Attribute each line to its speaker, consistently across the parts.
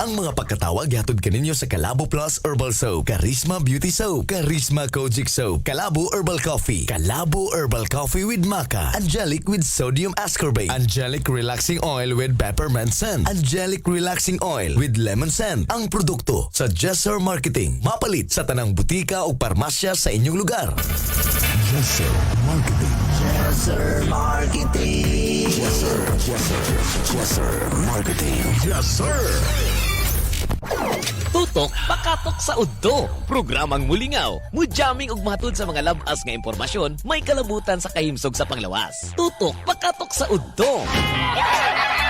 Speaker 1: Ang mga pagkatawag gihatod kaninyo sa Kalabo Plus Herbal Soap, Charisma Beauty Soap, Charisma Kojic Soap, Kalabo Herbal Coffee, Kalabo Herbal Coffee with Maca, Angelic with Sodium Ascorbate, Angelic Relaxing Oil with Peppermint Scent, Angelic Relaxing Oil with Lemon Scent. Ang produkto sa Jesser Marketing. Mapalit sa tanang butika o parmasya sa inyong lugar. Jesser Marketing. Jesser Marketing. Jesser, Jesser, Jesser Marketing. Jesser.
Speaker 2: Tutok pakatok sa udto. Programang mulingaw, mujamming ug matud sa mga labas nga impormasyon may kalabutan sa kahimsog sa panglawas. Tutok pakatok sa udto.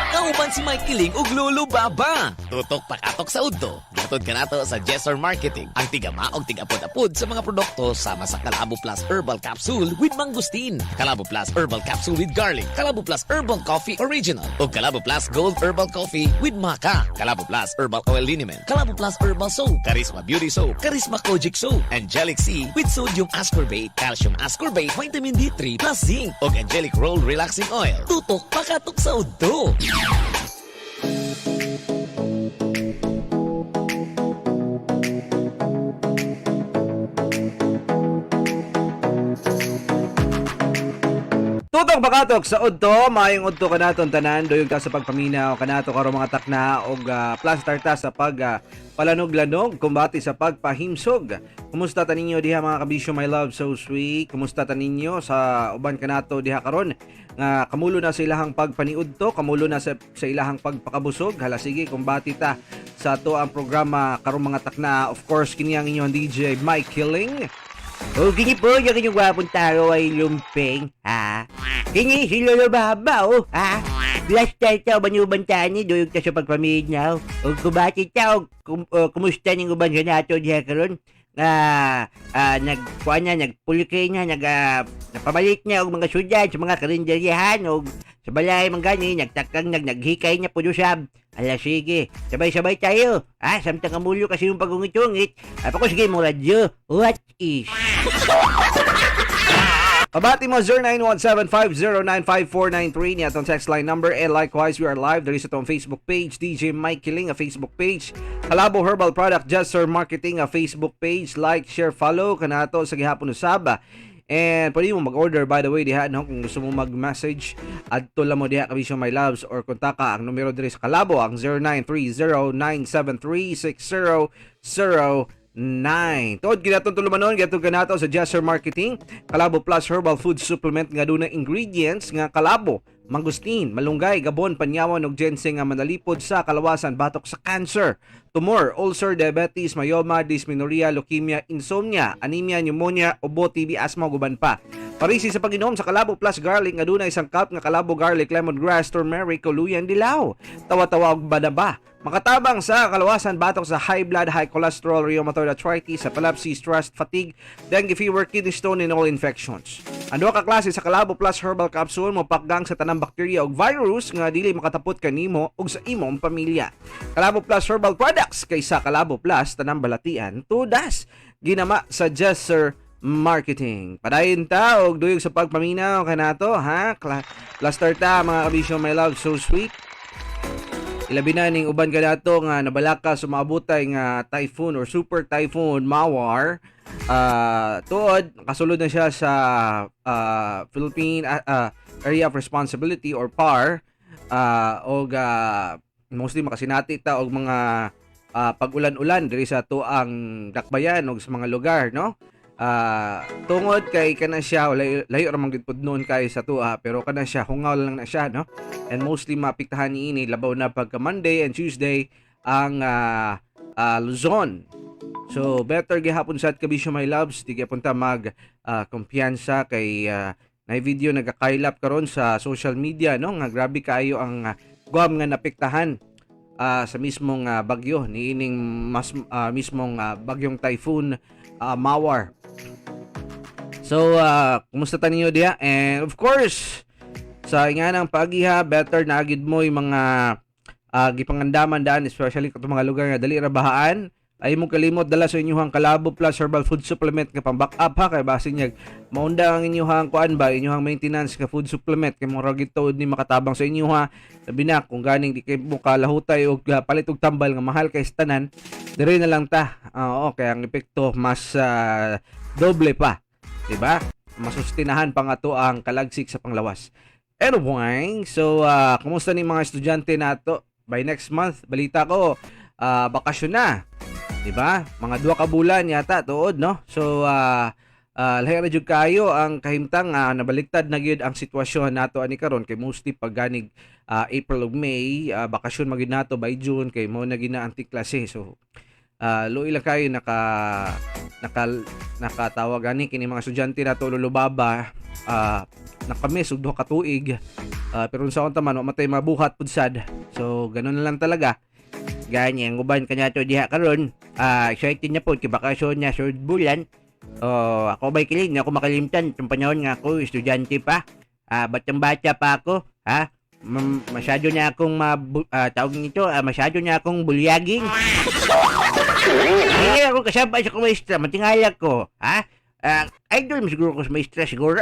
Speaker 2: Kauban si Mike Kiling ug Lolo Baba. Tutok pakatok sa udto. Gihatod kanato sa Jesser Marketing. Ang tigama og tigapod-apod sa mga produkto sama sa Kalabo Plus Herbal Capsule with Mangosteen, Kalabo Plus Herbal Capsule with Garlic, Kalabo Plus Herbal Coffee Original, ug Kalabo Plus Gold Herbal Coffee with Maca, Kalabo Plus Herbal Oil Liniment, Kalabo Plus Herbal Soap, Charisma Beauty Soap, Charisma Kojic Soap, Angelic C with Sodium Ascorbate, Calcium Ascorbate, Vitamin D3 plus Zinc, ug Angelic Roll Relaxing Oil. Tutok pakatok sa udto.
Speaker 3: Tutong pakatok sa udto, maayong udto kanaton tanan, duyog ta sa pagpaminaw kanato karong mga takna og plaster ta sa pag palanog-lanog, kumbati sa pagpahimsog. Kumusta ta ninyo diha, mga kabisyo, my love so sweet? Kumusta ta ninyo sa uban kanato diha karon nga kamulo na sa ilahang pagpaniudto, kamulo na sa ilahang pagpakabusog? Hala sige, kumbati ta sa ato ang programa karong mga takna. Of course, kini ang inyong DJ Mike Killing.
Speaker 4: O kini po, yung inyong gwapong taro ay lumpeng, ha? Kini, si Lolo Baba, oh, ha? Last time ta, uban tani, duyog ta sa pagpaminaw. O kubati ta, o kumusta ning uban sa nato diha karon? Nga, nagkuha na, nagpulike na, napabalik na og mga syudad sa mga karinderyahan, og sa balay man gani, nagtakang, naghikay na po usab. Ala sige, sabay-sabay tayo. Ha, samtang amulo kasi yung pagungit-ungit. Apa ko sige mo radyo. What is?
Speaker 3: Pabati mo 0917-509-5493 ni atong text line number, and likewise we are live there sa atong Facebook page, DJ Mike Kiling a Facebook page, Kalabo Herbal Product, Jesser Marketing a Facebook page. Like, share, follow kanato sa gihapon usab. And pwede mo mag-order, by the way, diha, no, kung gusto mo mag-message, adto lang mo diha, kabisyo my loves, or kontaka ang numero diri sa Kalabo, ang 0930-973-6009. Tuod ginatong tulumanon, gatong kanato sa Jesser Marketing, Kalabo Plus Herbal Food Supplement nga dunay ingredients nga kalabo, mangosteen, malunggay, gabon, panyawan ug ginseng nga manalipod sa kalawasan batok sa cancer, tumor, ulcer, diabetes, myoma, dysmenorrhea, leukemia, insomnia, anemia, pneumonia, ubo, TB, asthma ug uban pa. Parisi sa pag-inom sa Kalabo Plus Garlic nga dunay sangkap nga kalabo, garlic, lemongrass, turmeric, kuluyan, dilaw, tawa-tawa ug banaba. Makatabang sa kalawasan batok sa high blood, high cholesterol, rheumatoid arthritis, epilepsy, stress, fatigue, dengue fever, kidney stone, and all infections. Ang duha ka klase sa Kalabo Plus Herbal Capsule mopakgang sa tanang bakterya ug virus nga dili makatapot kanimo ug sa imong pamilya. Kalabo Plus Herbal Products, kaysa Kalabo Plus tanang balatian tudas. Ginama sa Jesser Marketing. Padayon ta og duyog sa pagpaminaw kanato, ha? Cluster ta, mga kabisyo, my love so sweet. Ilabi na ning uban kanato nga nabalaka sa maabutay nga typhoon or super typhoon Mawar. Tuod nakasulod na siya sa Philippine Area of Responsibility or PAR, og mostly makasinati ta og mga pag-ulan-ulan diri sa atuang dakbayan og sa mga lugar, no? Tungod kay kana siya layo, layo ra man gid pud noon kay sa tuwa, pero kana siya hungaw lang na siya, no? And mostly maapektahan niini labaw na pagka Monday and Tuesday ang Luzon. So better gihapon sa kabisyo my loves, di gyapon ta mag kumpiyansa kay na video nagakaylap karon sa social media, no, nga grabe kaayo ang guam nga napektahan sa mismong bagyo niining mas mismong bagyong typhoon Mawar. So, kumusta ta ninyo diha? And of course, sa inganang pagiha, better na agid mo yung mga gipangandaman daan, especially katong mga lugar nga dali ra bahaan. Ay mo kalimot dala sa inyuhang Kalabo Plus Herbal Food Supplement nga pang back up ha, kay basin niya maunda ang inyuhang kuan ba, inyuhang maintenance nga food supplement, kay murag gituod ni makatabang sa inyo ha. Sabi na kung ganing di kay mo kalahutay og palit og tambal nga mahal kay sa tanan, dire na lang ta. Ah, oo, kaya ang epekto mas doble pa, di ba? Masustinahan pa nga to ang kalagsik sa panglawas. Anyway, so kumusta ni mga estudyante nato? By next month, balita ko, bakasyon na. 'Di ba? Mga 2 ka bulan yata tuod, no? So lahi ra jud kayo ang kahimtang, nabaliktad na gyud ang sitwasyon nato ani karon, kay mostly pag ganig April ug May, bakasyon magyud nato by June, kay mo na gina ang klase. So luoy lang kayo naka naka nakatawag gani kini mga estudyante nato, lulubaba, nakamiss og 2 ka tuig. Pero sa unta man, wa matay mabuhat pud sad. So ganun na lang talaga.
Speaker 4: Gani ang uban kanato diha karon. Excited na po kay bakasyon na sunod bulan. Oh, ako ba'y kilig na ako makalimtan itong panahon nga ako estudyante pa. Batang bata pa ako, ha? Masyado na akong tawag nito, masyado na akong bulyagin. Eh, ako kasama sa maestra, matingala ko, ha? Idol mo siguro ko sa maestra siguro.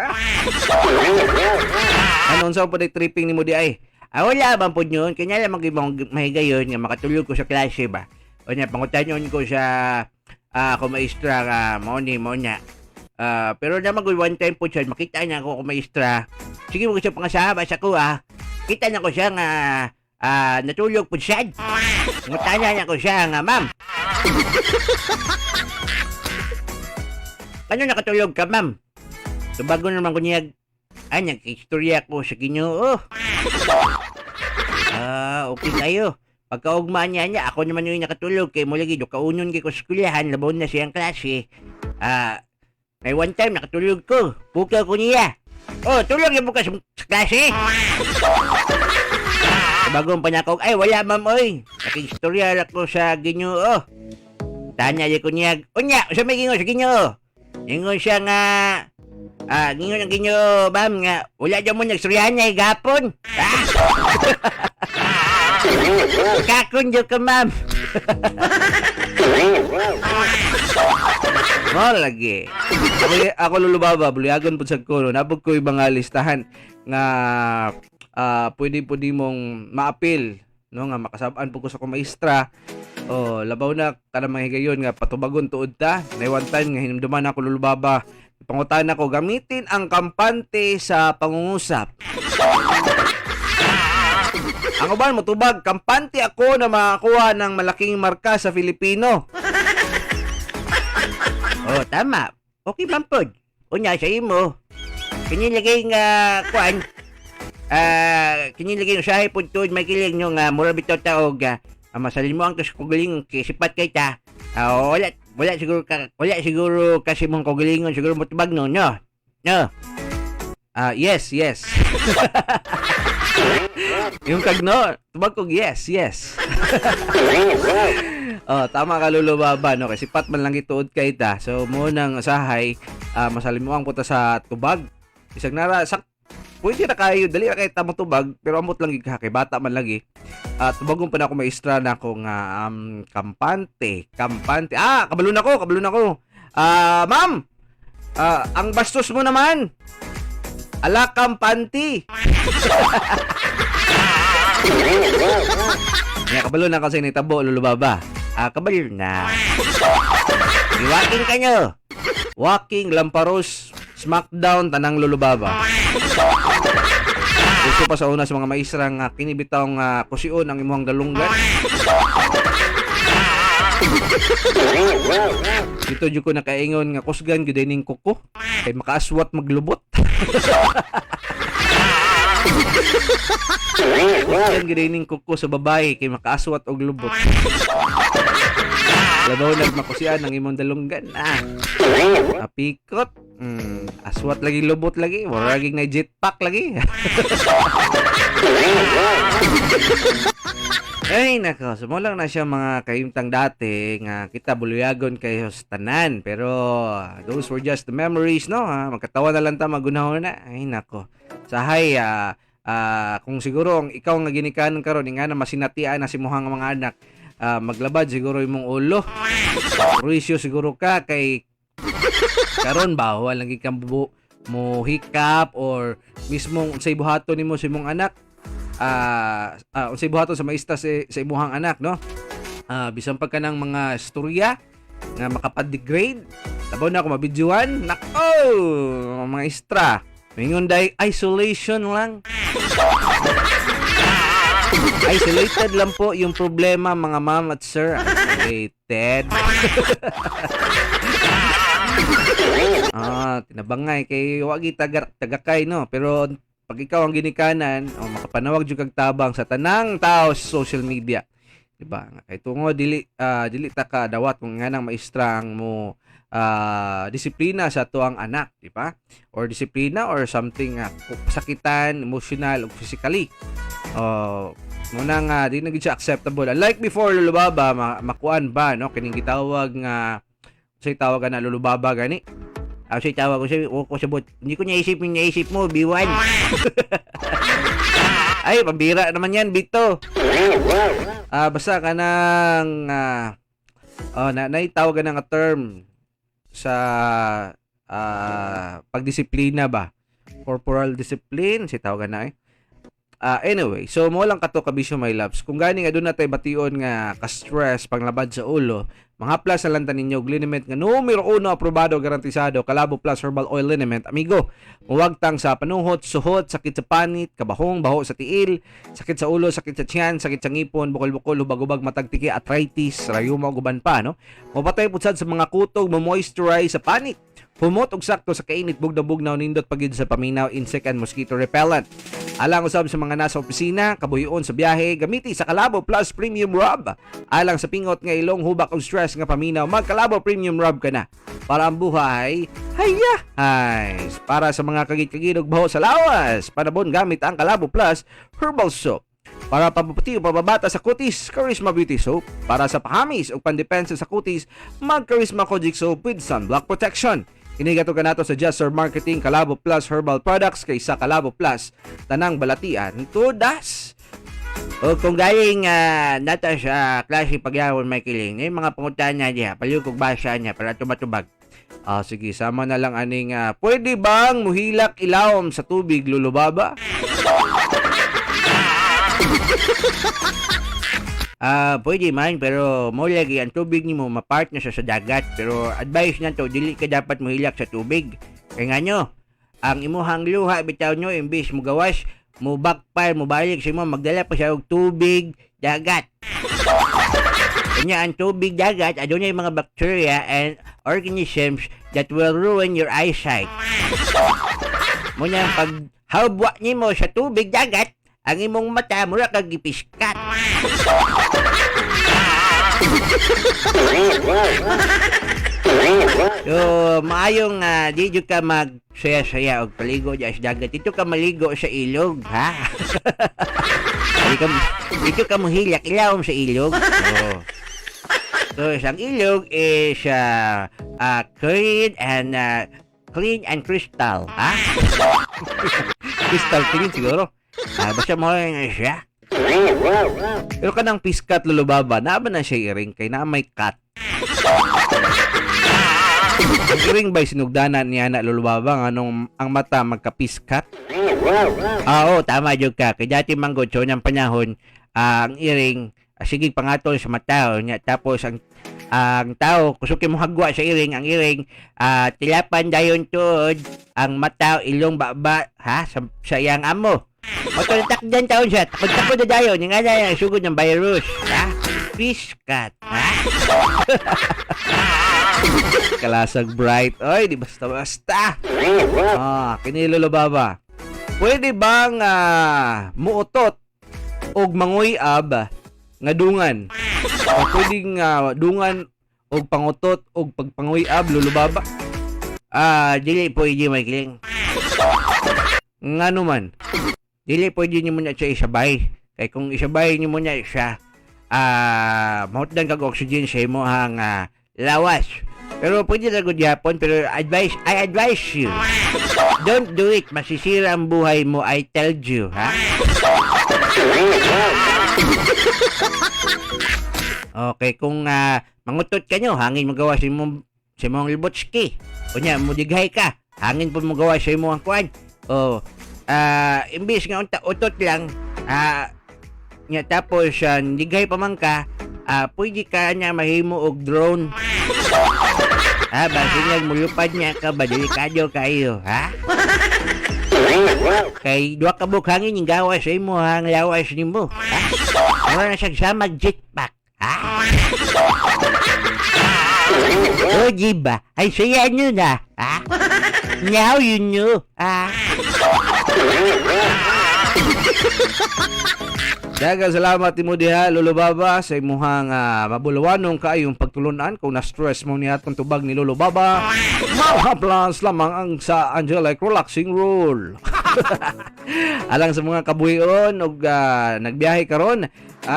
Speaker 3: Ano, unsa pa tripping nimo di ay?
Speaker 4: Wala bang po yun? Kanya lang mag-ibang mahigayon nga makatulog ko sa klase ba? O niya, pangutanon ko sa ako maestra nga mao ni mao na. Pero naman ko one time po siya, makita niya ako maestra. Sige mo ko siya pangasama sa ko ah. Kita na ko siya nga natulog po siya. Ngutana niya ko siya nga, "Ma'am. Ano nakatulog ka, ma'am?" Tubago naman ko niya, "Ay, nag-istorya ko sa Ginoo." "Ah, okay kayo." Pagkaugma niya niya, ako naman yung nakatulog kay mo lagi do kaunon kay ko sa eskwelahan, labaw na siyang klase. May one time nakatulog ko. Pukaw ko niya. "Oh, tulog yung bukas sa klase." Bagong panakaw, "Ay, wala ma'am, oy. Nakistorya lang ko sa Ginoo." Tanya ko niya, "Unya, sa may ginoo sa Ginoo?" Ingon siya nga, "Gingon ang Ginoo, ma'am, nga, wala dyan mo nagstoryahan niya, gapon. Ah! Kakon dyan ka, ma'am."
Speaker 3: Mo lagi. Ako, lulubaba, buliagon pud sad ko, no. Nabog ko yung mga listahan nga pwede pwede mong maapil, no, nga makasab-an pud ko sa maestra. Oh, labaw na kada mga higayon nga patubagon tuod ta. Nay one time nga hinumduman ako, lulubaba. Pangutan ako gamitin ang kampante sa pangungusap. Ang uban motubag, "Kampante ako na makakuha ng malaking marka sa Filipino."
Speaker 4: Oh, tama. Okay man pod. Unya sa imo. Kinilagay nga kuan. Kinilagay usahay pod tuod may kiling nyo nga mura bitaw taog masalin mo ang tos kugalingon kay sipat kay ta. Wala wala siguro ka, wala siguro kasi mong kugalingon siguro motubag no no. No.
Speaker 3: Ah, yes. Yung kagno, tubag kog yes. Oh, tama ka, Lolo Baba, no, kasi pat man lang gituod kay ta. So mo nang usahay, masalimuang punta sa tubag. Isag nara sak pwede ra kayo, dali ra kay ta tubag, pero amot lang gid ka kay bata man lagi. At tubagon pa na ako maestra na ako nga kampante, kampante. Ah, kabalo na ko, kabalo na ko. "Ma'am, ang bastos mo naman. Ala kampante." Nga kabalo na kasi ni tabo, Lolo Baba.
Speaker 4: Kabalo na. Iwaking ka nyo.
Speaker 3: Walking, lamparos, smackdown, tanang, Lolo Baba. Gusto pa sa una sa mga maestra nga kinibitaw nga kusion ang imong galunggan. Dito jud ko nakaingon nga kusgan gyud ning kuko kay makaaswat maglubot. Kusgan gyud ning kuko sa babae kay makaaswat og lubot. Labaw nagmakusian ang imong dalunggan. Ah. Apikot. Aswat lagi, lubot lagi. Wala lagi na jetpack lagi. Ay nako, so lang na siya mga kahimtang dati nga kita buluyagon kayo sa tanan, pero those were just the memories, no, ha? Magkatawa na lang ta magunahon na. Ay nako. Sahay kung siguro ang ikaw nga ginikanan karon nga na masinatian na si muhang mga anak, Maglabad siguro imong ulo. Ruisyo siguro ka kay karon bawal lang kang mo hikap or mismong unsay buhaton nimo sa imong anak, unsay buhaton sa maestra sa imuhang anak, no? Bisan pa kanang mga istorya nga makapag-degrade, labaw na ako mabidyohan, nako, mga maestra mingon day isolation lang, isolated lang po yung problema, mga ma'am at sir. Isolated. Tinabangay kay wagi taga tagakay, no? Pero pag ikaw ang ginikanan, oh, makapanawag jud kag tabang sa tanang tao sa social media. Diba? Kay tungo dili ta ka dawat kung nganang maestra ang mo disiplina sa tuang anak, di ba? Or disiplina or something sakitan emotional o physically. Oh, muna nga di na gid siya acceptable. Unlike before, Lolo Baba, makuan ba, no? Kining gitawag nga, say tawag na, Lolo Baba, gani.
Speaker 4: Ako sa tawag ko sa ko sabot. Hindi ko naisip yung naisip mo, B1.
Speaker 3: Ay, pambira naman yan, Bito. Basta kanang oh, na naitawag na nga term sa pagdisiplina ba? Corporal discipline, si tawagan na eh. Anyway, so mo lang kato kabisyo, my loves. Kung gani nga doon natay bation nga ka-stress panglabad sa ulo, mga plus na lang ta ninyo og liniment nga numero uno, aprobado, garantisado, Kalabo Plus Herbal Oil Liniment. Amigo, muwagtang sa panuhot, suhot, sakit sa panit, kabahong, baho sa tiil, sakit sa ulo, sakit sa tiyan, sakit sa ngipon, bukol-bukol, hubag-hubag, matag tiki, arthritis, rayuma ug uban pa, no? Mopatay pud sad sa mga kutog, mo-moisturize sa panit. Humot og sakto sa kainit, bugnaw-bugnaw, nindot pagid sa paminaw, insect and mosquito repellent. Alang usab sa mga nasa opisina, kabuhion sa biyahe, gamiti sa Kalabo Plus Premium Rub. Alang sa pingot nga ilong, hubak og stress nga paminaw, magkalabo Premium Rub ka na. Para ang buhay, haya, ay. Para sa mga kagid-kagid og baho sa lawas, panabon gamit ang Kalabo Plus Herbal Soap. Para papaputi o pababata sa kutis, Charisma Beauty Soap. Para sa pahamis o pandepensa sa kutis, mag Charisma Kojic Soap with sunblock protection. Kini ka nato sa Just Serve Marketing, Kalabo Plus Herbal Products, kaysa Kalabo Plus, tanang balatian tudas.
Speaker 4: O kung galing nata sa klase pagyawon, Michaeling, may mga pangutana na diha, palihog basa niya para tumatubag.
Speaker 3: Sige, sama na lang aning pwede bang muhilak ilawom sa tubig, Lolo Baba?
Speaker 4: Pwede man, pero mo lagi ang tubig nimo mapart na siya sa dagat, pero advice na to, dili ka dapat mohilak sa tubig. Kay ngano, ang imuhang luha bitaw nyo, imbis mo gawas, mo backfire, mo balik sa imo, magdala pa siya og tubig dagat. Kanya ang tubig dagat, adunay mga bacteria and organisms that will ruin your eyesight. Muna pag habwa nimo sa tubig dagat, ang imong mata mura kag gipiskat. So, maayong di jud ka magsaya-saya og paligo diya sa dagat. Dito ka maligo sa ilog, ha? Dito ka muhilak ilawom sa ilog. Oh. So, ang ilog is clean and crystal, ha?
Speaker 3: Crystal clean siguro.
Speaker 4: Basta mo nga siya.
Speaker 3: Pero kanang piskat, Lolo Baba, naa ba na siya iring kay naa may cut? Ang iring ba'y sinugdanan niya na, Lolo Baba, nga nung ang mata magkapiskat?
Speaker 4: Oo, tama jud ka. Kay dati manggod sa unang panahon, ang iring sige pangatol sa mata nya, tapos ang tao kusuki mo hagwa sa iring, ang iring tilapan dayon tuod ang mata, ilong, baba, ha, sa iyang amo. Moto takdan taon siya, takod-takod na dayon, yung nga na sugod ng virus, ha? Piskat, ha?
Speaker 3: Kalasag bright. Oy, di basta-basta. Kini, Lolo Baba. Pwede bang muutot og manguyab nga dungan? O pwedeng dungan og pangutot og pagpanguyab, Lolo Baba?
Speaker 4: Dili pwede, Michaeling.
Speaker 3: Ngano man?
Speaker 4: Dili pwede nimo na siya isabay. Kay kung isabay nimo na siya, mahutdan kag oxygen sa imong lawas. Pero pwede ra gud gyapon, pero advice, I advise you. Don't do it, masisira ang buhay mo, I tell you, ha? Okay, kung mangutot ka nyo, hangin magawa sa imong libotski. Unya, mudighay ka, hangin po magawa sa imong kuan. Oh, imbis nga unta utot lang, nya tapos dighay pa man ka, pwede ka niya mahimo og drone. Basin lang mulupad niya ka ba, delikado kayo, ha? Kay duha ka buok hangin yung gawas sa imo, ha, ang lawas nimo. Ha? Wala na siyang samag jetpack, ha? O, di ba? Ay, saya nyo na, ha? Now you know, ha?
Speaker 3: Daghang salamat imo diha, Lolo Baba, sa imuhang mabulawanong kaayong pagtulunan. Kung na-stress mo niya atong tubag ni Lolo Baba, mahaplas lamang ang sa Angelic Relaxing Roll. Alang sa mga kabuhion og nagbiyahe karon,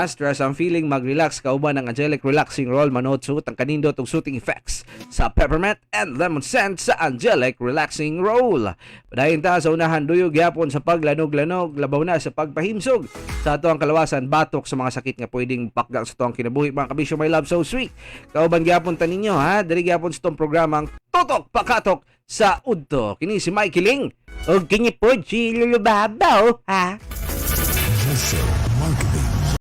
Speaker 3: stress ang feeling, mag-relax kauban ang Angelic Relaxing Roll. Manood suot ang kanindot og soothing effects sa peppermint and lemon scent sa Angelic Relaxing Roll. Padayon ta sa unahan, duyog gyapon sa paglanog-lanog, labaw na sa pagpahimsog sa ato ang kalawasan batok sa mga sakit nga pwedeng pakgang sa atoang kinabuhi. Mga kabisyo, my love so sweet. Kauban gyapon ta ninyo ha, diri gyapon sa itong programang Tutok Pakatok sa Udto. Kini si Mikey Ling.
Speaker 4: O kini po si Lolo Baba, oh, ha?
Speaker 1: Jesse.